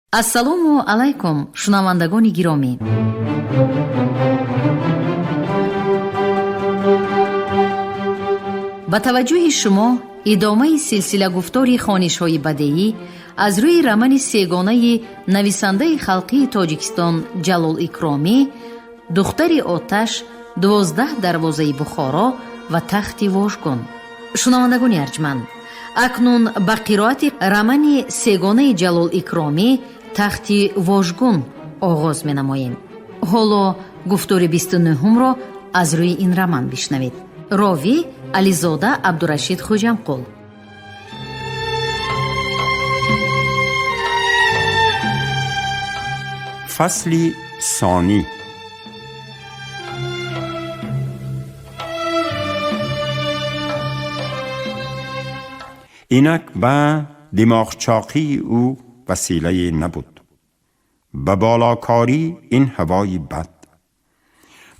Ассалому алайкум, шунавандагони гиромӣ. Ба таваҷҷӯҳи шумо идомаи силсила гуфтори хонишҳои бадеӣ аз рӯи романи сегонаи нависандаи халқии Тоҷикистон Ҷалол Икромӣ «Духтари оташ», «12 дарвозаи Бухоро» ва «Тахти вожгун». Шунавандагони арҷманд, акнун ба қироати романи сегонаи Ҷалол Икромӣ «Тахти вожгун» оғоз менамоем. Ҳоло гуфтори 29-умро аз рӯи ин роман бишнавед. Ровӣ Ализода Абдурашид Хуҷамқул. Фасли сонӣ. Инак ба димоғчоқии ӯ василае набуд. Ба болокорӣ ин ҳавои бад.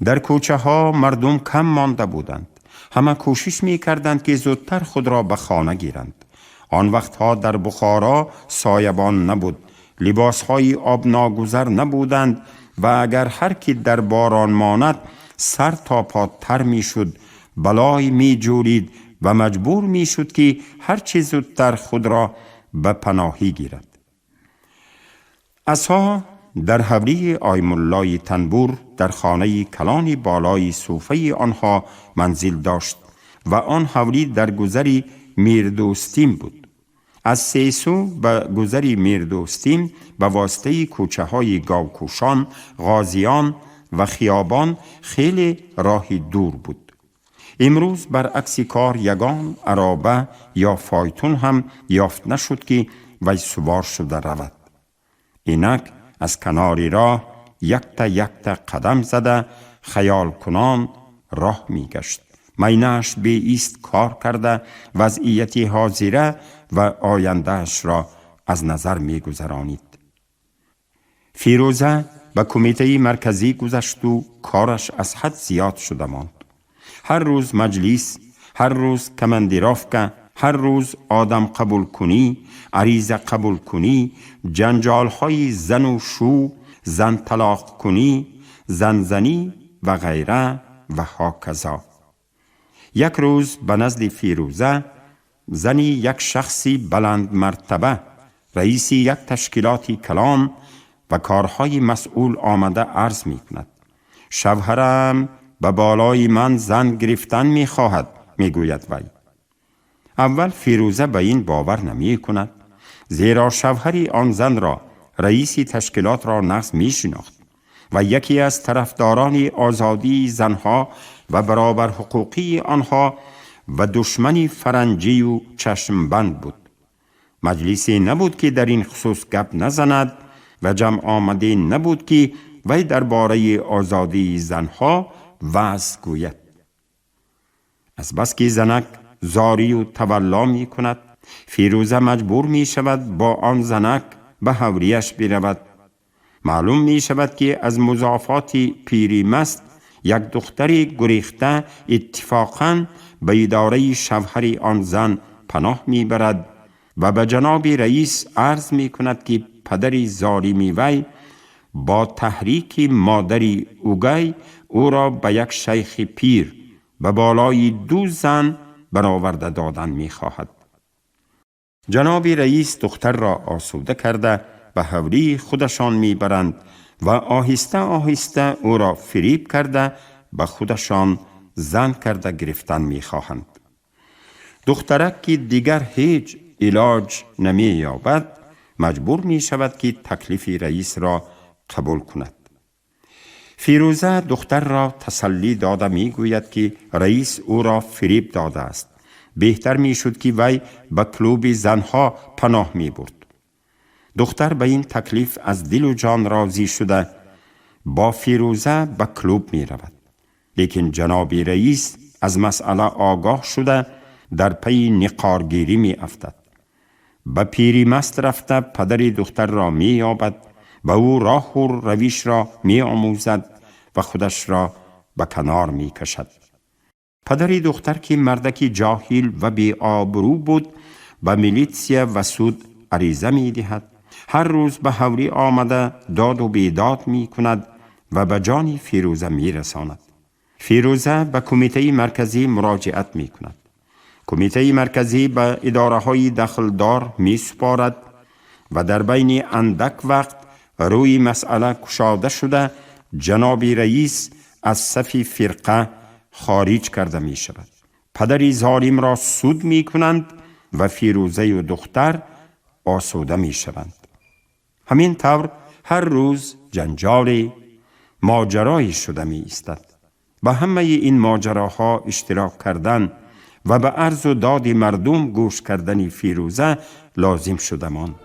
Дар кӯчаҳо мардум кам монда буданд. Ҳама кӯшиш мекарданд, ки зудтар худро ба хона гиранд. Он вақтҳо дар Бухоро соябон набуд, либосҳои обногузар набуданд ва агар ҳар ки дар борон монад, сар то по тар мешуд, балой меҷӯрид ва маҷбур мешуд, ки ҳарчи зудтар худро ба паноҳӣ гирад. Асо дар ҳавлии Аймуллои Танбур, дар хонаи калони болои суфаи онҳо манзил дошт ва он ҳавлӣ дар гузари Мирдӯстим буд. Аз сесӯ ба гузари Мирдӯстим ба воситаи кӯчаҳои Говкӯшон, Ғозиён ва хиёбон хеле роҳи дур буд. Имрӯз баръакси кор ягон ароба ё фойтун ҳам ёфт нашуд, ки вай сувор шуда равад. Инак аз канори роҳ якта якта қадам зада, хаёлкунон роҳ мегашт. Майнааш беист кор карда, вазъияти ҳозира ва ояндаашро аз назар мегузаронид. Фирӯза ба кумитаи марказӣ гузашту кораш аз ҳад зиёд шуда монд. Ҳар рӯз маҷлис, ҳар рӯз командировка, ҳар рӯз одам қабулкунӣ, ариза қабулкунӣ, ҷанҷолҳои зану шу, зан талоқкунӣ, занзанӣ ва ғайра ва ҳоказо. Як рӯз ба назди Фирӯза зани як шахси баландмартаба, раиси як ташкилоти калон ва корҳои масъул омада арз мекунад: «Шавҳарам ба болои ман зан гирифтан мехоҳад», мегӯяд вай. Аввал Фирӯза ба ин бовар намекунад, зеро шавҳари он занро, раиси ташкилотро, нағз мешинохт ва яке аз тарафдорони озодии занҳо ва баробарҳуқуқии онҳо ва душмани фаранҷию чашмбанд буд. Маҷлисе набуд, ки дар ин хусус гап назанад, ва ҷамъ омаде набуд, ки вай дар бораи озодии занҳо ваъз гӯяд. Азбаски занак зорию тавалло мекунад, Фирӯза маҷбур мешавад бо он занак ба ҳавлияш биравад. Маълум мешавад, ки аз музофоти Пиримаст як духтари гурехта иттифоқан ба идораи шавҳари он зан паноҳ мебарад ва ба ҷаноби раис арз мекунад, ки падари золими вай бо таҳрики модари угай ӯро ба як шайхи пир ба болои ду зан бароварда додан мехоҳад. Ҷаноби раис духтарро осуда карда, ба ҳавлии худашон мебаранд ва оҳиста оҳиста ӯро фириб карда, ба худашон зан карда гирифтан мехоҳанд. Духтарак, ки дигар ҳеҷ илоҷ намеёбад, маҷбур мешавад, ки таклифи раисро қабул кунад. Фирӯза духтарро тасаллӣ дода мегӯяд, ки раис ӯро фириб додааст, беҳтар мешуд, ки вай ба клуби занҳо паноҳ мебурд. Духтар ба ин таклиф аз дилу ҷон розӣ шуда, бо Фирӯза ба клуб меравад. Лекин ҷаноби раис аз масъала огоҳ шуда, дар пайи ниқоргирӣ меафтад. Ба Пиримаст рафта, падари духтарро меёбад, ба ӯ роҳу равишро меомӯзад ва худашро ба канор мекашад. Падари духтар, ки мардаки ҷоҳил ва беобрӯ буд, ба милитсия ва суд ариза медиҳад. هر روز به حولی آمده داد و بیداد می کند و به جان فیروزه می رساند. فیروزه به کمیته مرکزی مراجعت می کند. کمیته مرکزی به اداره های دخلدار می سپارد و در بین اندک وقت روی مسئله کشاده شده جناب رئیس از صف فرقه خارج کرده می شود. پدری ظالم را سود می کنند و فیروزه و دختر آسوده می شوند. همین طور هر روز جنجال ماجرایی شده می ایستد. به همه این ماجراها اشتراک کردن و به عرض و داد مردم گوش کردن فیروزه لازم شده ماند.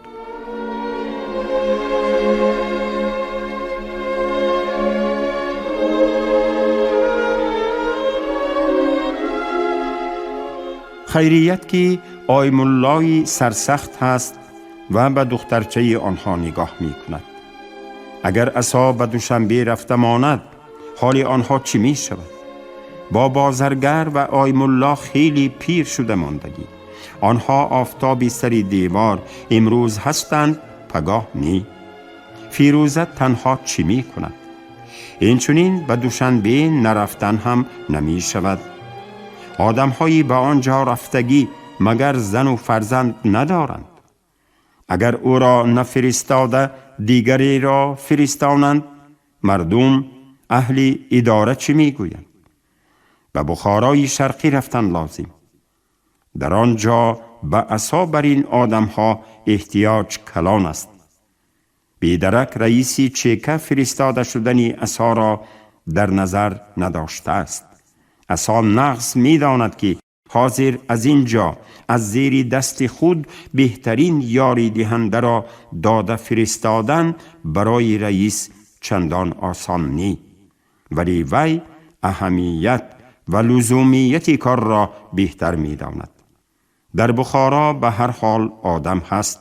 خیریت که آیماللهی سرسخت هست و به دخترچه آنها نگاه می کند. اگر عصا به دوشنبه رفته ماند حال آنها چی می شود؟ با بازرگر و آیمالله خیلی پیر شده ماندگی. آنها آفتابی سر دیوار امروز هستند پگاه نی. فیروزه تنها چی می کند؟ اینچنین به دوشنبه نرفتن هم نمی شود. آدمهایی به آنجا رفتگی مگر زن و فرزند ندارند؟ اگر او را نفرستاده دیگری را فرستانند، مردم اهل اداره چی میگویند؟ به بخارای شرقی رفتن لازم. در آنجا به عصا بر این آدمها احتیاج کلان است. بیدرک رئیسی چیکه فرستاده شدن عصا را در نظر نداشته است. عصا نقص می داند که حاضر از اینجا از زیر دست خود بهترین یاری دهنده را داده فرستادن برای رئیس چندان آسان نی، ولی وی اهمیت و لزومیت کار را بهتر می داند. در بخارا به هر حال آدم هست،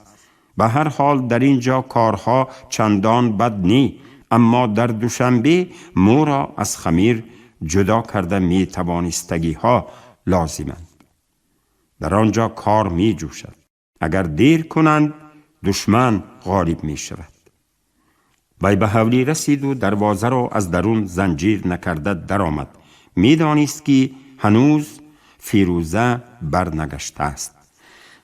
به هر حال در اینجا کارها چندان بد نی، اما در دوشنبه مو را از خمیر جدا کرده می توانستگی ها لازمند. در آنجا کار می جوشد. اگر دیر کنند دشمن غالب می شود. وی به حولی رسید و دروازه را از درون زنجیر نکرده درآمد. می دانست که هنوز فیروزه برنگشته است.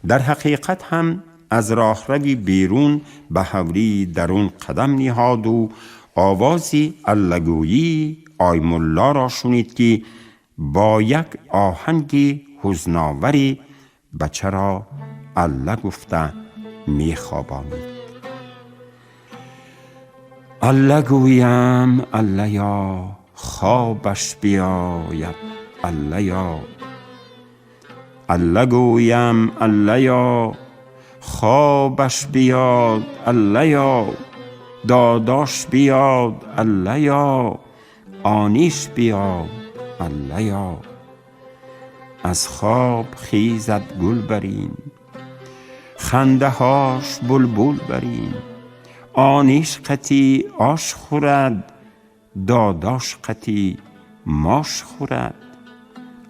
در حقیقت هم از راهروی بیرون به حولی درون قدم نهاد و آوازی اللگویی آیمالله را شنید که با یک آهنگ حزناوری بچه را الله گفته می خوابانید. الله گویم الله یا خوابش بیاید الله یا، الله گویم الله یا خوابش بیاد الله یا، داداش بیاد الله یا، آنیش بیاد الله یا. از خواب خیزد گل برین، خنده هاش بلبل برین، آنیش قطی آش خورد، داداش قطی ماش خورد.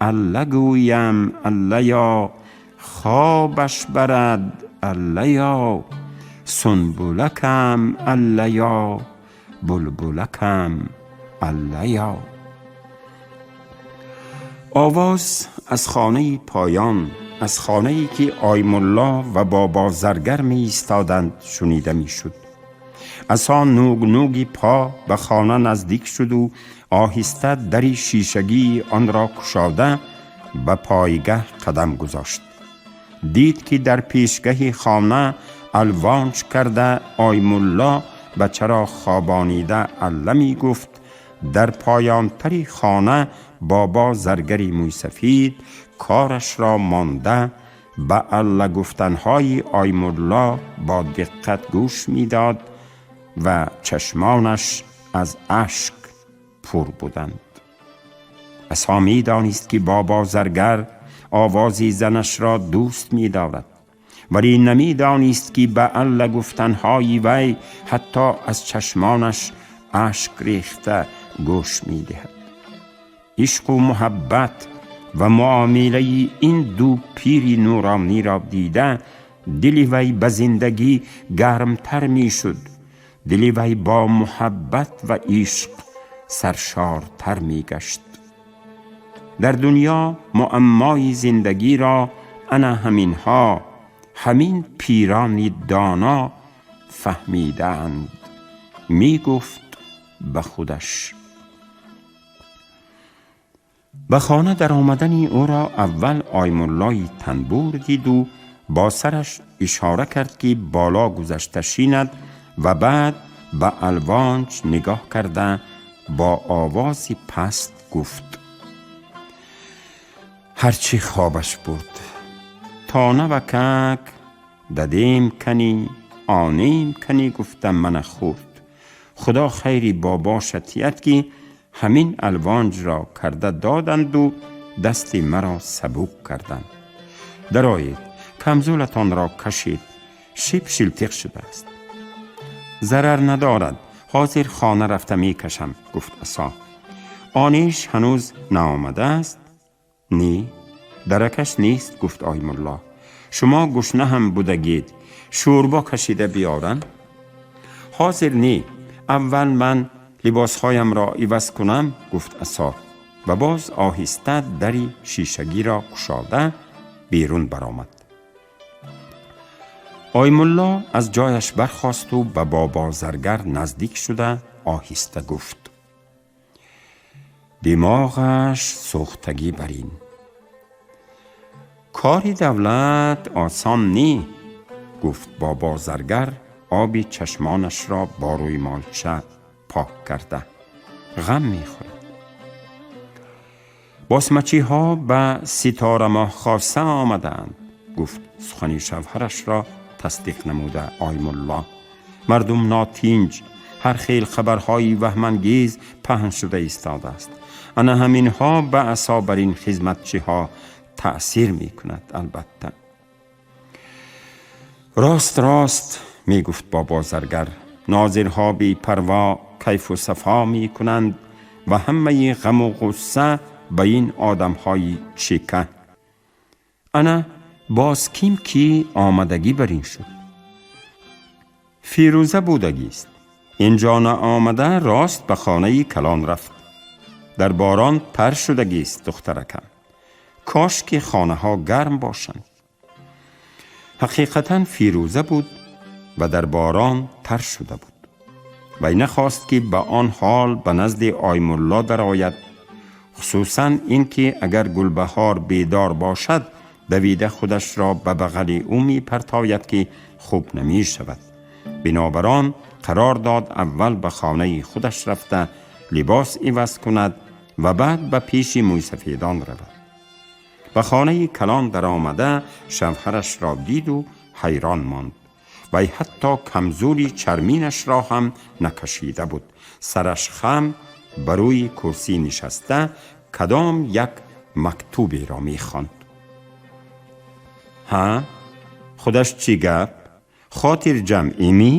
الله گویم الله یا خوابش برد الله یا، سنبلکم الله یا، بلبلکم الله یا. آواز از خانه پایان، از خانه‌ای که آیمالله و بابا زرگر می ایستادند شنیده می شد. عصا نوگ نوگی پا به خانه نزدیک شد و آهسته دری شیشگی آن را کشاده به پایگه قدم گذاشت. دید که در پیشگه خانه الوانچ کرده آیمالله بچه را خوابانیده الله می گفت. در پایانتری خانه بابا زرگری موی سفید کارش را مانده به الله گفتنهای آیمالله با دقت گوش میداد و چشمانش از اشک پر بودند. عصا می دانست که بابا زرگر آوازی زنش را دوست می دارد، ولی نمی دانست که به الله گفتنهای وی حتی از چشمانش اشک ریخته گوش می دهد. عشق و محبت و معامله این دو پیری نورانی را دیده Дили вай ба зиндагӣ гармтар мешуд, дили вай бо муҳаббат ва ишқ саршортар мегашт. Дар дунё муаммои зиндагиро ана ҳаминҳо, ҳамин пирони доно фаҳмидаанд, мегуфт ба худаш. Ба хона дар омадани ӯро аввал Оймуллои танбур диду бо сараш ишора кард, ки боло гузашта шинад, ва баъд ба алвонҷ нигоҳ карда бо овози паст гуфт: ҳарчи хобаш бурд, тона ва как дадем кани онем кани гуфта мана хӯрд. Худо хайри бобоша тият, ки ҳамин алвонҷро карда доданду дасти маро сабук карданд. Дароед, камзулатонро кашед, шиб шилтиқ шудааст. Зарар надорад, ҳозир хона рафта мекашам, гуфт Асо. Ониш ҳанӯз наомадааст? Не, даракаш нест, гуфт Оймулло. Шумо гушна ҳам будагед, шӯрбо кашида биёрам? Ҳозир не, аввал ман либосҳоямро иваз кунам, гуфт Асо ва боз оҳиста дари шишагиро кушода берун баромад. Оймулло аз ҷояш бархосту ба Бобозаргар наздик шуда оҳиста гуфт: димоғаш сӯхтагӣ бар ин. Кори давлат осон не, гуфт Бобозаргар, оби чашмонашро бо рӯймолча пок карда. Ғам мехӯрад. Босмачиҳо ба Ситорамоҳхоса омадаанд, гуфт сухани шавҳарашро тасдиқ намуда Оймулло. Мардум нотинҷ, ҳар хел хабарҳои ваҳмангез паҳн шуда истодааст. Ана ҳаминҳо ба Асо бар ин хизматчиҳо таъсир мекунад, албатта. Рост, рост, мегуфт Бобозаргар. Нозирҳо бепарво кайфу сафо мекунанд ва ҳамаи ғаму ғусса ба ин одамҳои чека. Ана боз ким ки омадагӣ бар ин шуд? Фирӯза будагист. Инҷо наомада, рост ба хонаи калон рафт. Дар борон тар шудагист духтаракам. Кош ки хонаҳо гарм бошанд. Ҳақиқатан Фирӯза буд ва дар борон тар шуда буд. Вай нахост, ки ба он ҳол ба назди Оймулло дарояд, хусусан ин ки агар Гулбаҳор бедор бошад, давида худашро ба бағали ӯ мепартояд, ки хуб намешавад. Бинобар он қарор дод аввал ба хонаи худаш рафта либос иваз кунад ва баъд ба пеши мӯйсафедон равад. Ба хонаи калон даромада шавҳарашро диду ҳайрон монд. Вай ҳатто камзули чарминашро ҳам накашида буд. Сараш хам, ба рӯи курсӣ нишаста кадом як мактуберо мехонд. Ҳа, худаш чӣ гап, хотирҷамъимӣ?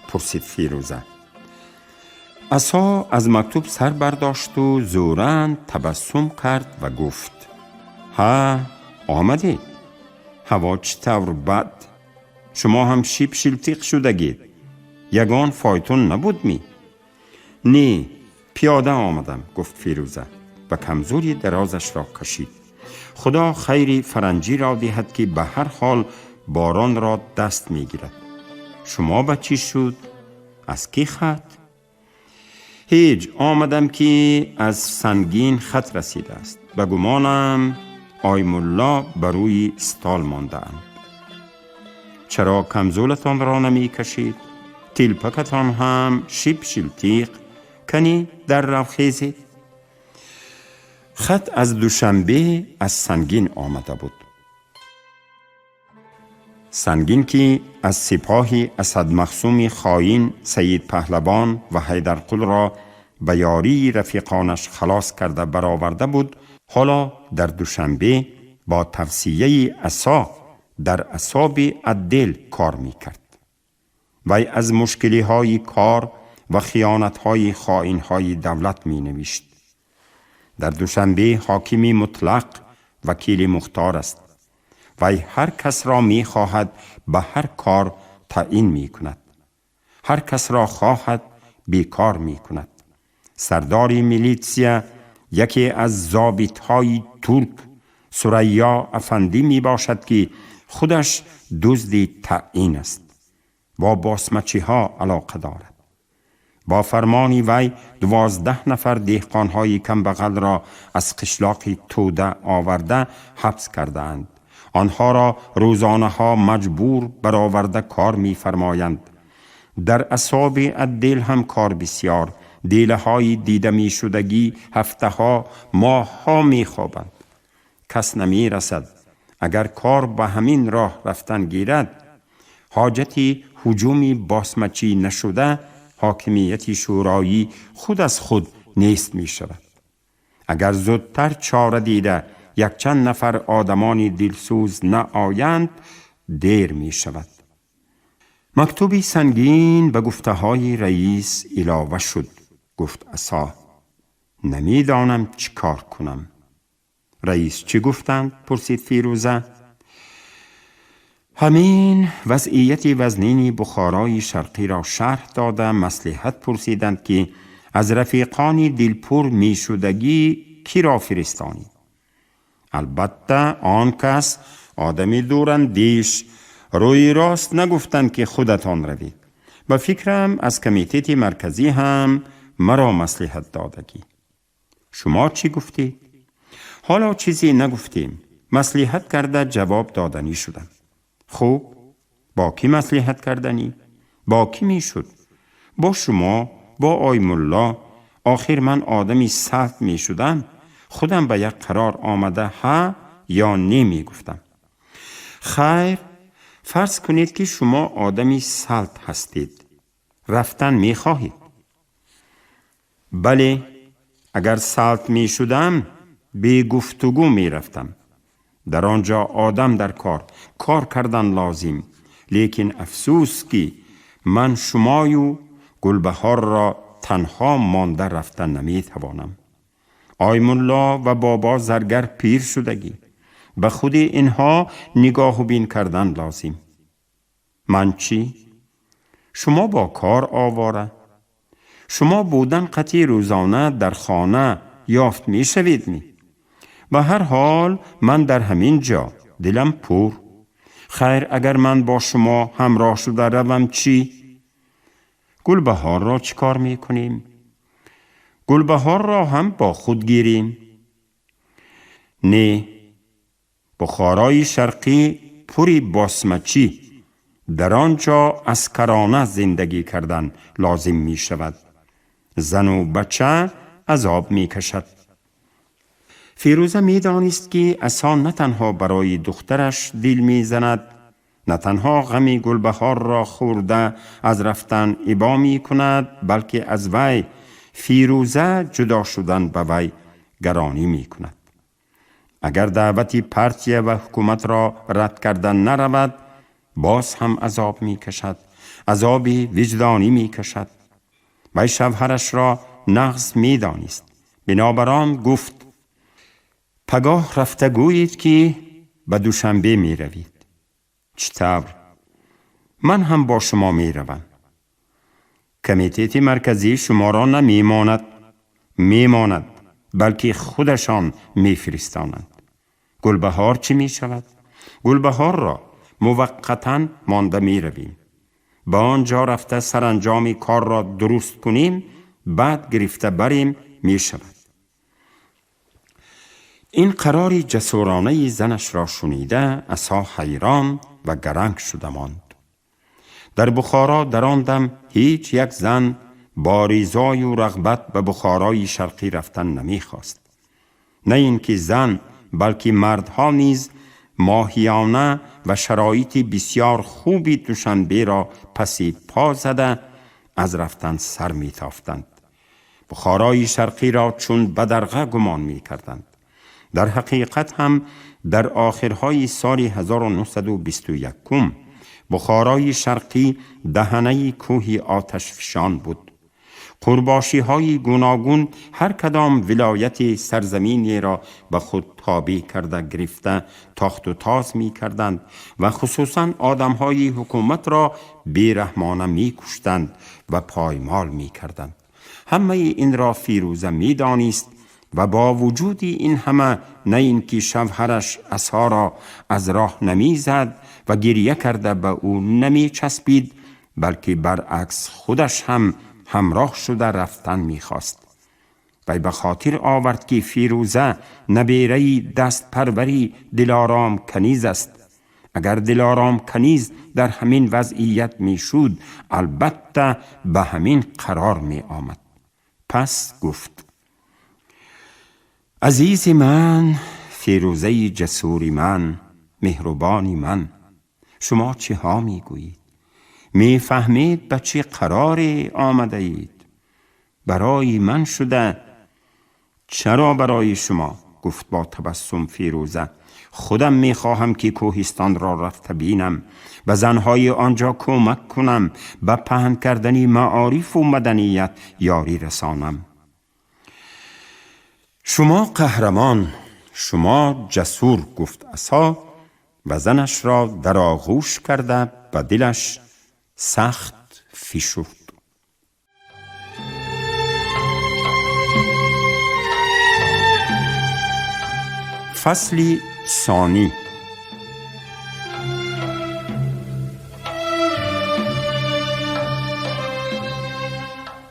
Пурсид Фирӯза. Асо аз мактуб сар бардошту зӯран табассум кард ва гуфт: ҳа, омадед. Ҳаво чӣ тавр бад! Шумо ҳам шиб шилтиқ шудагед. Ягон фойтун набудмӣ? Не, пиёда омадам, гуфт Фирӯза ва камзули дарозашро кашид. Худо хайри фаранҷиро диҳад, ки ба ҳар ҳол боронро даст мегирад. Шумо ба чӣ шуд? Аз кӣ хат? Ҳеҷ, омадам, ки аз Сангин хат расидааст. Ба гумонам, Оймулло ба рӯи стол мондаанд. Чаро камзулатонро намекашед? Тилпакатон ҳам шиб шилтиқ. Кани дар равхезед. Хат аз Душанбе, аз Сангин омада буд. Сангин, ки аз сипоҳи Асадмахсуми хоин Саид Паҳлавон ва Ҳайдарқулро ба ёрии рафиқонаш халос карда бароварда буд, ҳоло дар Душанбе бо тавсияи Асо дар асоби отдел кор мекард. Вай аз мушкилиҳои кор ва хиёнатҳои хоинҳои давлат менавишт. Дар Душанбе ҳокими мутлақ вакили мухтор аст. Вай ҳар касро мехоҳад ба ҳар кор таъин мекунад, ҳар касро хоҳад бекор мекунад. Сардори милитсия яке аз зобитҳои турк Сурайё афандӣ мебошад, ки худаш дузди таъин аст, бо босмачиҳо алоқа дорад. Бо фармони вай 12 нафар деҳқонҳои камбағалро аз қишлоқи Тӯда оварда ҳабс кардаанд. Онҳоро рӯзонаҳо маҷбур бароварда кор мефармоянд. Дар асоби аддел ҳам кор бисёр, делаҳои дида мешудагӣ ҳафтаҳо, моҳҳо мехобанд. Кас намерасад. Агар кор ба ҳамин роҳ рафтан гирад, ҳоҷати ҳуҷуми босмачӣ нашуда, ҳокимияти шӯроӣ худ аз худ нест мешавад. Агар зудтар чора дида якчанд нафар одамони дилсӯз наоянд, дер мешавад. Мактуби сангин ба гуфтаҳои раис илова шуд. Гуфт Асо: намедонам чӣ кор кунам. Раис чӣ гуфтанд? Пурсид Фирӯза. Ҳамин вазъияти вазнини Бухорои Шарқиро шарҳ дода, маслиҳат пурсиданд, ки аз рафиқони дилпур мешудагӣ киро фиристонӣ? Албатта, он кас одами дурандеш, рӯи рост нагуфтанд, ки худатон равед. Ба фикрам, аз комитети марказӣ ҳам маро маслиҳат додагӣ. Шумо чӣ гуфтед? Ҳоло чизе нагуфтем, маслиҳат карда ҷавоб доданӣ шудам. Хуб, бо кӣ маслиҳат карданӣ? Бо кӣ мешуд? Бо шумо, бо Оймулло. Охир ман одами салт мешудам, худам ба як қарор омада ҳа ё не мегуфтам. Хайр, фарз кунед, ки шумо одами салт ҳастед. Рафтан мехоҳед? Бале, агар салт мешудам, бегуфтугӯ мерафтам. Дар он ҷо одам дар кор, кор кардан лозим. Лекин афсӯс, ки ман шумою Гулбаҳорро танҳо монда рафта наметавонам. Оймулло ва Бобо Заргар пир шудагӣ, ба худи инҳо нигоҳу бин кардан лозим. Ман чӣ? Шумо бо кор овора. Шумо будан қатъи рӯзона дар хона ёфт мешавед ми? Ба ҳар ҳол, ман дар ҳамин ҷо дилам пур. Хайр, агар ман бо шумо ҳамроҳ шуда равам чӣ? Гулбаҳорро чӣ кор мекунем? Гулбаҳорро ҳам бо худ гирем. Не, Бухорои Шарқӣ пури босмачӣ, дар он ҷо аскарона зиндагӣ кардан лозим мешавад. Зану бача азоб мекашад. Фирӯза медонист, ки Асо на танҳо барои духтараш дил мезанад, на танҳо ғами Гулбаҳорро хӯрда аз рафтан ибо мекунад, балки аз вай, Фирӯза, ҷудо шудан ба вай гаронӣ мекунад. Агар даъвати партия ва ҳукуматро рад кардан наравад, боз ҳам азоб мекашад, азоби виҷдонӣ мекашад. Вай шавҳарашро нағз медонист. Бинобар он гуфт: пагоҳ рафта гӯед, ки ба Душанбе меравед. Чӣ тавр? Ман ҳам бо шумо меравам. Комитети марказӣ шуморо намемонад. Мемонад, балки худашон мефиристонанд. Гулбаҳор чӣ мешавад? Гулбаҳорро муваққатан монда меравем. Ба он ҷо рафта саранҷоми корро дуруст кунем, баъд гирифта барем мешавад. Ин қарори ҷасуронаи занашро шунида, Асо ҳайрон ва гаранг шуда монд. Дар Бухоро дар он дам ҳеҷ як зан бо ризою рағбат ба Бухорои Шарқӣ рафтан намехост. На ин ки зан, балки мардҳо низ моҳиёна ва шароити бисёр хуби Душанберо паси по зада аз рафтан сар метофтанд. Бухорои Шарқиро чун бадарға гумон мекарданд. Дар ҳақиқат ҳам дар охирҳои соли 1921 Бухорои Шарқӣ даҳанаи кӯҳи оташфишон буд. قرباشی های گوناگون هر کدام ولایت سرزمینی را به خود تابع کرده گرفته تاخت و تاز می کردند و خصوصا آدم های حکومت را بیرحمانه می کشتند و پایمال می کردند. همه این را فیروزه می دانست و با وجود این همه نه اینکه شوهرش عصا را از راه نمی زد و گریه کرده به او نمی چسبید، بلکه برعکس خودش هم همراه شده رفتن میخواست. و به خاطر آورد که فیروزه نبیره دست پروری دلارام کنیز است. اگر دلارام کنیز در همین وضعیت میشد، البته به همین قرار می آمد. پس گفت: عزیز من، فیروزه جسور من، مهربانی من، شما چه ها می گویید؟ می فهمید به چه قرار آمده اید؟ برای من شده. چرا برای شما؟ گفت با تبسم فیروزه. خودم می خواهم که کوهستان را رفته بینم، به زنهای آنجا کمک کنم، به پهن کردن معارف و مدنیت یاری رسانم. شما قهرمان، شما جسور، گفت عصا و زنش را در آغوش کرده به دلش سخت فشرد. فصل ثانی.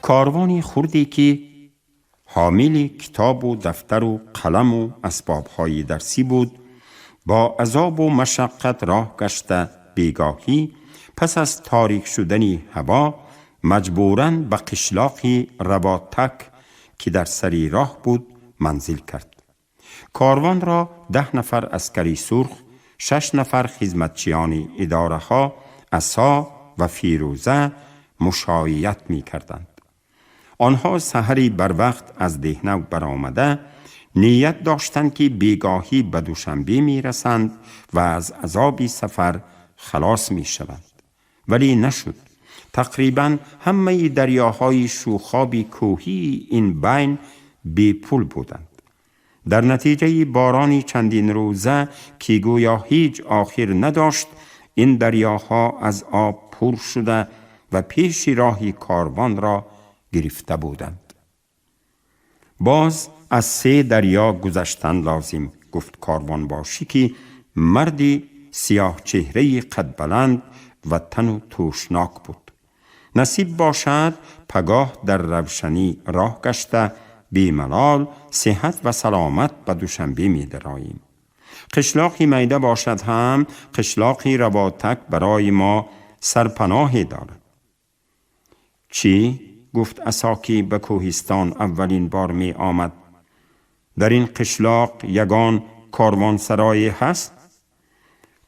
کاروانی خردی که حامل کتاب و دفتر و قلم و اسبابهای درسی بود، با عذاب و مشقت راه گشته بیگاهی پس از تاریک شدن هوا مجبوراً به قشلاق رواتک که در سری راه بود منزل کرد. کاروان را 10 نفر عسکری سرخ، 6 نفر خدمتچیان اداره ها، عصا و فیروزه مشایعت می کردند. آنها سحری بر وقت از دهنو برآمده نیت داشتند که بیگاهی به دوشنبه می رسند و از عذاب سفر خلاص می شوند. ولی نشد. تقریبا همه دریاهای شوخاب کوهی این بین بی پول بودند. در نتیجه بارانی چندین روزه که گویا هیچ آخر نداشت، این دریاها از آب پر شده و پیش راهی کاروان را گرفته بودند. باز از 3 دریا گذشتن لازم، گفت کاروان باشی که مردی سیاه چهره قد بلند و تن و توشناک بود. نصیب باشد پگاه در روشنی راه گشته بی ملال صحت و سلامت به دوشنبه می دراییم. قشلاقی میده باشد هم قشلاقی رواتک برای ما سرپناهی دارد. چی؟ گفت عصا که به کوهستان اولین بار می آمد. در این قشلاق یگان کاروانسرای هست؟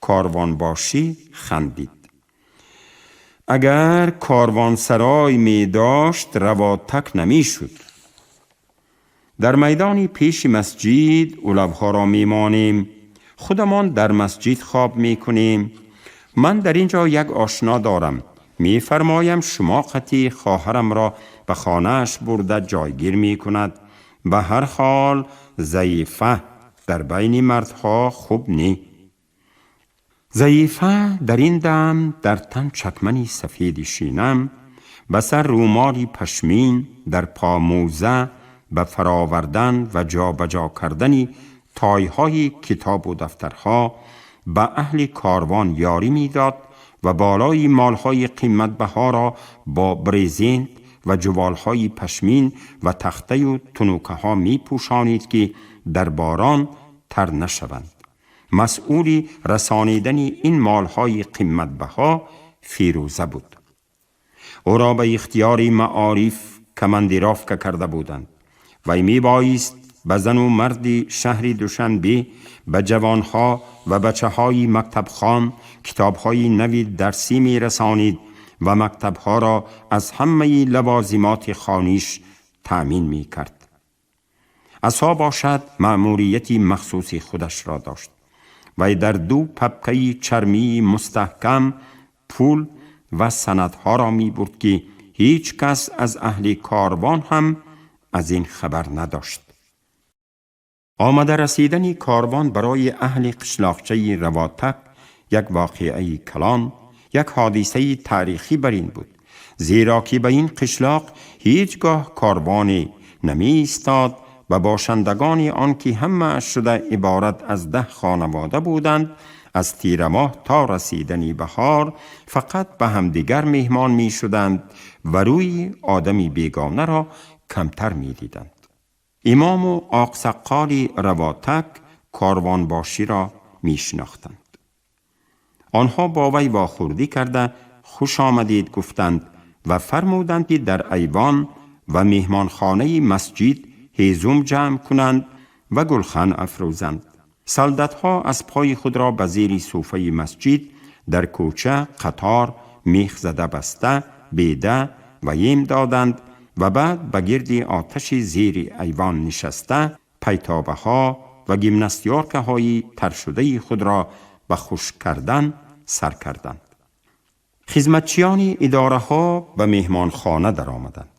کاروان باشی خندید. اگر کاروانسرای می داشت رواتک نمی شد. در میدانی پیش مسجد اولوها را می مانیم. خودمان در مسجد خواب می کنیم. من در اینجا یک آشنا دارم. می فرمایم شما قطعی خواهرم را به خانه‌اش برده جایگیر می کند. به هر حال ضعیفه در بین مردها خوب نی. ضعیفه در این دم در تن چکمنی سفید شینم، به سر رومالی پشمین، در پا موزه، به فراوردن و جابجا کردن تایهای کتاب و دفترها به اهل کاروان یاری میداد و بالای مالهای قیمت بها را با برزنت و جوالهای پشمین و تخته و تنوکه ها می پوشانید که در باران تر نشوند. مسئول رسانیدن این مالهای قیمت بها فیروزه بود. او را به اختیار معارف کماندیرافکه کرده بودند. وی می بایست به زن و مرد شهر دوشنبه، به جوانها و بچه های مکتب خان کتابهای نوی درسی می رسانید و مکتبها را از همه لوازمات خانیش تأمین می کرد. عصا باشد مأموریتی مخصوص خودش را داشت. وی در 2 پپکه چرمی مستحکم پول و سندها را می برد که هیچ کس از اهل کاروان هم از این خبر نداشت. آمده رسیدن کاروان برای اهل قشلاقچه رواتک یک واقعه کلان، یک حادثه تاریخی بر این بود، زیرا که به این قشلاق هیچگاه کاروانی نمی ایستاد و باشندگان آن که همه شده عبارت از 10 خانواده بودند، از تیر ماه تا رسیدن بهار فقط به همدیگر مهمان می شدند و روی آدمی بیگانه را کمتر می دیدند. امام و آقسقال رواتک کاروانباشی را می شناختند. آنها با وی واخوردی کرده خوش آمدید گفتند و فرمودند که در ایوان و مهمانخانه مسجد هیزم جمع کنند و گلخن افروزند. سلدتها از پای خود را به زیر صوفه مسجد در کوچه قطار میخ زده بسته بیده و یم دادند و بعد به گرد آتش زیر ایوان نشسته پیتابه ها و گیمناستیارکه های تر شده خود را به خشک کردن سر کردند. خدمتچیان اداره ها به مهمانخانه در آمدند.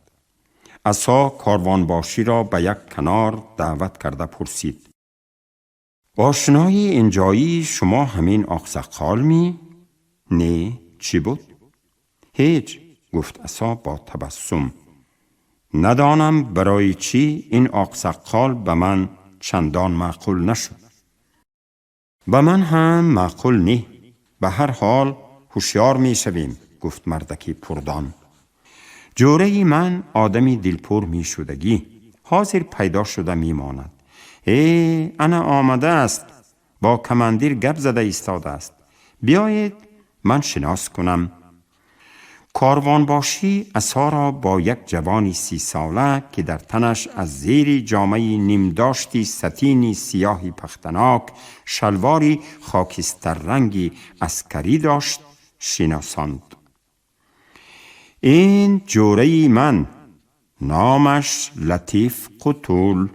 عصا کاروانباشی را به یک کنار دعوت کرده پرسید: آشنای اینجایی شما همین آقسقال می؟ نه، چی بود؟ هیچ، گفت عصا با تبسم. ندانم برای چی این آقسقال به من چندان معقول نشد. به من هم معقول نی. به هر حال هوشیار می شویم، گفت مردکی پردان. جوره من آدمی دلپور می شدگی حاضر پیدا شده می ماند. ای انا آمده است، با کماندیر گپ زده ایستاده است. بیایید من شناس کنم. کاروانباشی عصا را با یک جوانی 30 ساله که در تنش از زیر جامه نیمداشتی ستینی سیاهی پختناک شلواری خاکستر رنگی عسکری داشت شناساند. این جوره من، نامش لطیف قتول.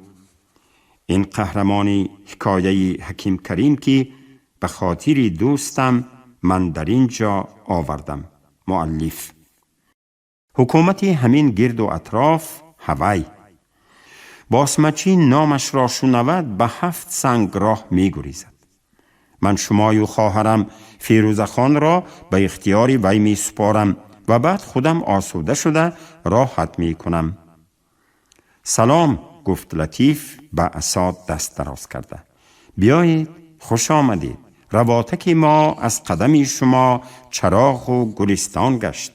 این قهرمان حکایه حکیم کریم که به خاطر دوستم من در اینجا آوردم. مؤلف. حکومت همین گرد و اطراف هوای. باسمچی نامش را شنود به 7 سنگ راه می گریزد. من شمای و خواهرم فیروزه خان را به اختیار وی می سپارم و بعد خودم آسوده شده راحت می کنم. سلام، گفت لطیف به عصا دست دراز کرده. بیایید، خوش آمدید. رواتک ما از قدم شما چراغ و گلستان گشت.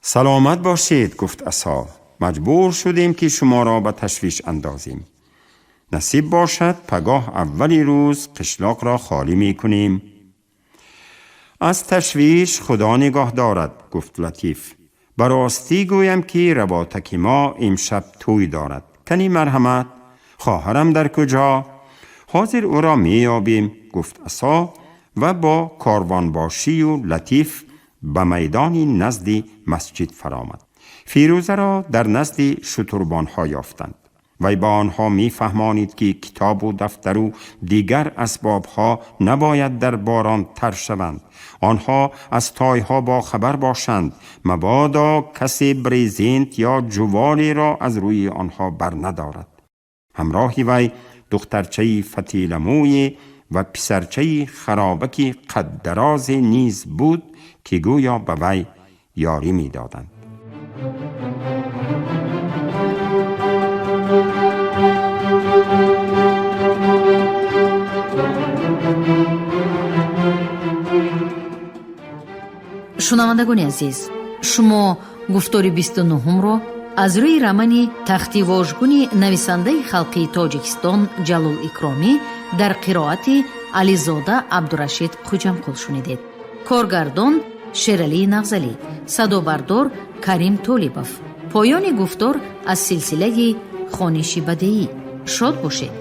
سلامت باشید، گفت عصا. مجبور شدیم که شما را به تشویش اندازیم. نصیب باشد پگاه اولی روز قشلاق را خالی می کنیم. از تشویش خدا نگاه دارد، گفت لطیف. براستی گویم که رواتک ما امشب توی دارد. کنی مرحمت، خواهرم در کجا؟ حاضر او را می یابیم، گفت عصا و با کاروانباشی و لطیف به میدانی نزد مسجد فرامد. فیروزه را در نزد شتربانها یافتند. وی با آنها می فهمانید که کتاب و دفتر و دیگر اسبابها نباید در باران تر شوند. آنها از تایها با خبر باشند، مبادا کسی بریزنت یا جوالی را از روی آنها بر ندارد. همراهی وی دخترچه فتیلموی و پسرچه خرابک قد دراز نیز بود که گویا به وی یاری می دادند. Шунавандагони азиз, шумо гуфтори 29-ро аз рӯи романи Тахти вожгуни нависандаи халқии Тоҷикистон Ҷалол Икромӣ дар қироати Ализода Абдурашид Хуҷамқул шунидед. Коргардон Шералии Нағзалӣ, садобардор Карим Толибов. Поёни гуфтор аз силсилаи хониши бадеӣ. Шод бошед.